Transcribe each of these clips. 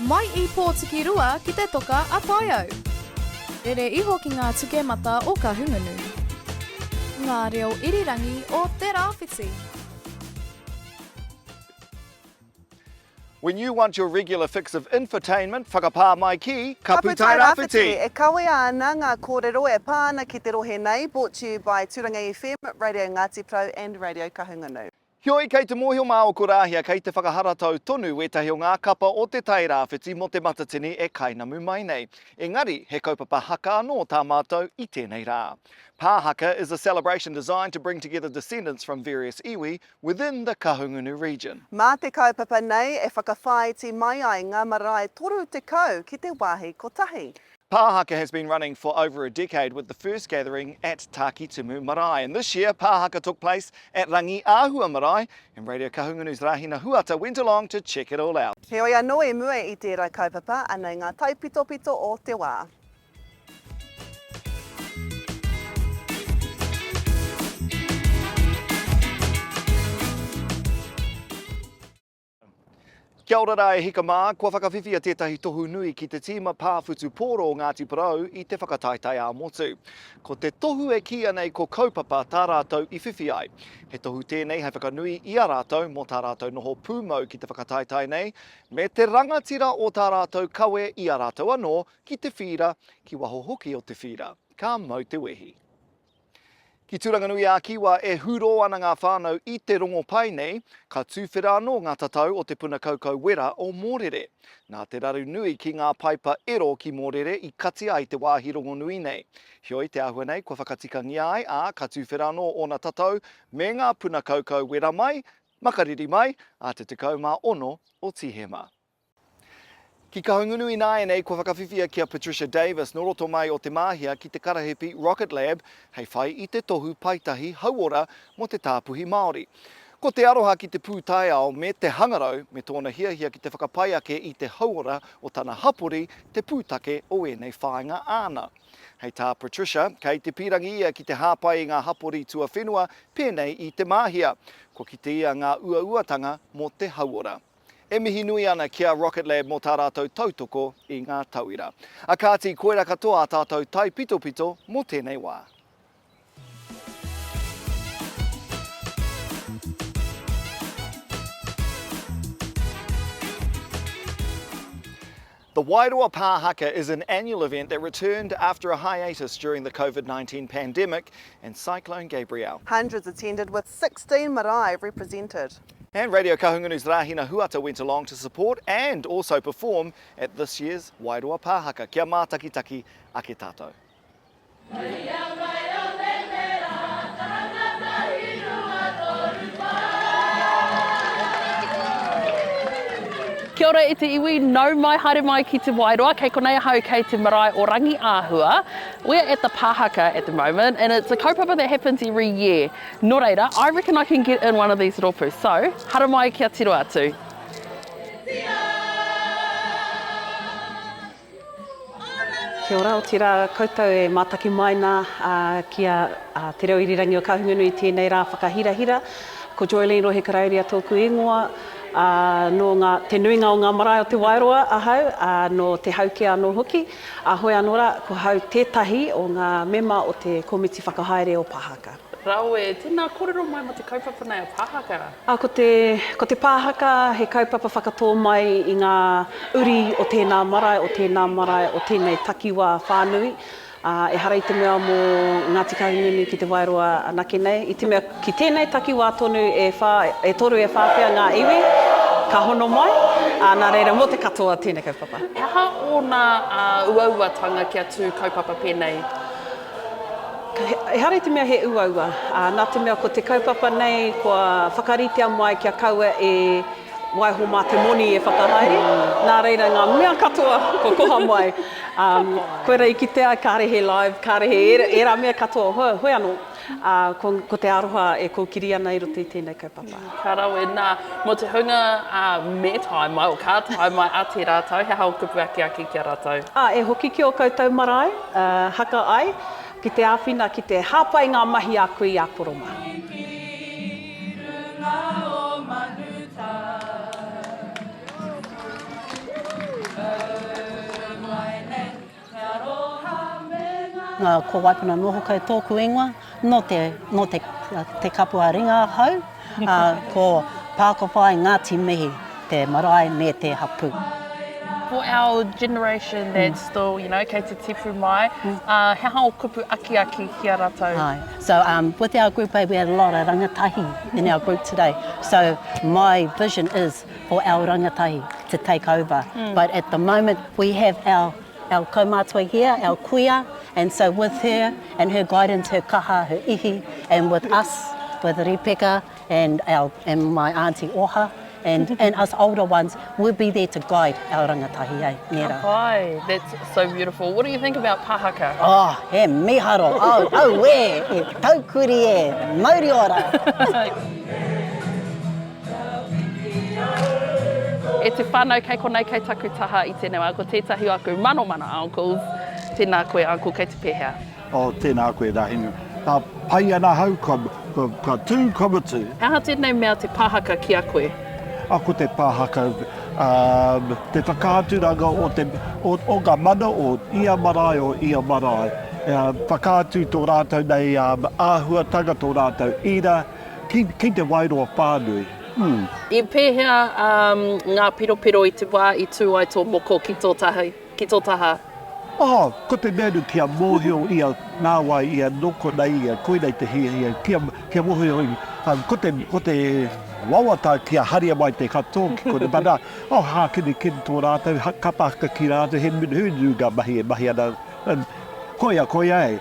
Mai i Pōtikirua ki te toka a Taiau. Rere iho ki ngā tukemata o Kahungunu. Ngā reo irirangi o Te Rāwhiti. When you want your regular fix of infotainment, whakapā mai ki Kapu Tairāwhiti! E kawea ana ngā kōrero e pā ana ki te rohe nei, brought to you by Turanga FM, Radio Ngāti Porou and Radio Kahungunu. Heoi, kei te mōhio mā Okorāhia kei te whakaharatau tonu wētahi o ngā kapa o Te Tairāwhiti mō Te Matatini e kainamu mai nei. Engari, he kaupapa haka anō tā mātou i tēnei rā. Pā Haka is a celebration designed to bring together descendants from various iwi within the Kahungunu region. Mā te kaupapa nei e whakawhāiti mai ai ngā marae 30 ki te wāhi kotahi. Pā Haka has been running for over a decade with the first gathering at Tākitimu Marae and this year Pā Haka took place at Rangiāhua Marae and Radio Kahungunu's Rahina Huata went along to check it all out. Heoi anō i mua i tērā kaupapa, anei ngā taipitopito o te wā. Kia ora rā e hika mā, kua whakawhiwhia tētahi tohu nui ki te tīma pā whutupōro o Ngāti Porou i te whakataetae ā-motu. Ko te tohu e kīia nei ko Kaupapa tā rātou i whiwhi ai. He tohu tēnei hei whakanui i a rātou mō tā rātou noho pūmau ki te whakataetae nei, me te rangatira o tā rātou kawe i a rātou anō ki te whīra, ki waho hoki o te whīra. Ka mau te wehi. Ki Tūranganui-ā-Kiwa e hurō ana ngā whānau i te rongopai nei, ka tūwhera anō ngā tatau o te puna kaukau wera o Mōrere. Nā te raru nui ki ngā paipa ero ki Mōrere i kati ai te wāhi rongonui nei. Heoi, te āhua nei kua whakatikangia ai, ā, ka tūwhera anō ōna tatau me ngā puna kaukau wera mai, makariri mai, ā te 16 o Tīhema. Ki Kahungunu ināianei kua whakawhiwhia ki a Patricia Davis nō roto mai o Te Māhia ki te karahipi Rocket Lab hei whai i te tohu paetahi hauora mō te tāpuhi Māori. Ko te aroha ki te pūtaiao me te hangarau me tōna hiahia ki te whakapai ake i te hauora o tana hapori te pūtake o ēnei whāinga āna. Hei tā Patricia, kei te pīrangi ia ki te hāpai i ngā hapori tuawhenua pēnei i Te Māhia. Kua kite ia ngā uauatanga mō te hauora. E mihi nui ana ki a Rocket Lab mō tā rātou tautoko i ngā tauira. A kāti, koira katoa ā tātou taipitopito mō tēnei wā. The Wairoa Pā Haka is an annual event that returned after a hiatus during the COVID-19 pandemic and Cyclone Gabrielle. Hundreds attended with 16 marae represented. And Radio Kahungunu's Rahina Huata went along to support and also perform at this year's Wairoa Pā Haka. Kia mātakitaki ake tātou. Kia ora e te iwi, nau mai haere mai ki Te Wairoa, kei konei ahau kei te marae o Rangiāhua. We're at the Pāhaka at the moment and it's a kaupapa that happens every year. Nō reira, I reckon I can get in one of these rōpū. So, haramai kia tiro atu. Kia ora, otirā koutou e mātaki mai nā ki a Te Reo Irirangi o Kahungunu i tēnei rā whakahirahira. Ko Joylene Rohe Karauria tōku ingoa, ā, nō ngā, te nuinga o ngā marae o Te Wairoa ahau, ā, nō Te Hauke anō hoki. Ā, hoi anō rā, ko hau tētahi o ngā mema o te komiti whakahaere o Pāhaka. Rawe, tēnā kōrero mai mō te kaupapa nei a Pāhaka. Ā, ko te, ko te Pāhaka he kaupapa whakatō mai i ngā uri o tēnā marae, o tēnā marae, o tēnei takiwā whānui. Ā, ehara i te mea mō Ngāti Kahungunu ki Te Wairoa anake nei, i te mea ki tēnei takiwā tonu e whā, e toru e whā pea ngā iwi ka hono mai, ā, nā reira mō te katoa tēnei kaupapa. He aha ōna uauatanga kia tū kaupapa pēnei? Ehara i te mea he uaua, ā, nā te mea ko te kaupapa nei kua whakaritea mai kia kaua e waiho mā te moni e whakahaere, nā reira ngā mea katoa kua koha mai. Ā, koirā i kitea kāre he live, kāre he ērā mea katoa, hoi, hoi anō, ā, ko, ko te aroha e kōkiri ana i roto i tēnei kaupapa. Ka rawe, nā, mō te hunga, ā, me tae mai, o ka tae mai a tērā tau, he aha ō kupu akiaki ki a rātou? Ā, e hoki ki ō koutou marae, ā, haka ai, ki te āwhina, ki te hāpai ngā mahi a kui, a koro mā. Ngā, ko Waipuna Nohokau tōku ingoa, nō te, nō te, te kapua ringa ahau, ā, ko Pākowhai Ngāti Mihi te marae me te hapū. For our generation that's still, you know, kei te tipu mai, ā, he aha ō kupu akiaki ki a ratou? Āe. So, um, with our group, eh, we had a lot of rangatahi in our group today. So, my vision is for our rangatahi to take over. But at the moment, we have our our kaumātua here, our kuia, and so with her and her guidance, her kaha, her ihi, and with us, with Ripeka and our and my auntie Oha, and, and us older ones, we'll be there to guide our rangatahi, eh, nē rā. Ka pai, that's so beautiful. What do you think about pahaka? Oh, he miharo, oh, auē, e taukuri e, mauri ora! E te whanau kei konei kei taku taha i tenei wa, ko tetahi o aku manomano uncles. Tena koe uncle, kei te pehea? Oh, tēnā koe Rahinu. Ka pai ana ahau, kua, kua, kua tū, kua mutu. He aha tēnei mea te pāhaka ki a koe? Ah, ko te pāhaka, um, te whakaaturanga o te, o, o ngā mana o ia marae, o ia marae. Uh, whakaatu tō rātou nei um, āhuatanga, tō rātou ira, ki, ki te Wairoa whānui. Mm. I pēhea um, ngā piropiro i te wā i tū ai tō moko ki tō tahi? Ki tō taha. Oh, ko te mea nu kia mōhio ia nā wai ia, nō konei ia, koinei te hiahia, kia, kia mōhio i, um, ko te, ko te wawata kia haria mai te katoa ki konei, but nā, oh, hākinakina tō rātou, ha, kapa haka ki rātou, he hūnū ngā mahi e mahi ana, um, koia, koia e.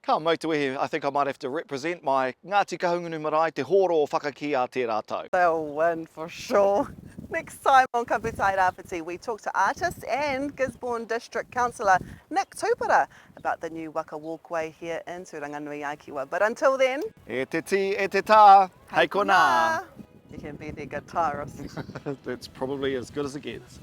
Ka mau te wehi, I think I might have to represent my Ngāti Kahungunu marae, te hōro o Whakakī ā tērā tau. They'll win for sure. Next time on Kapu Tairāwhiti, we talk to artist and Gisborne District Councillor Nick Tupara about the new waka walkway here in Tūranganui-a-Kiwa. But until then... E te tī, e te tā, hei konā! You can be their guitarist. That's probably as good as it gets.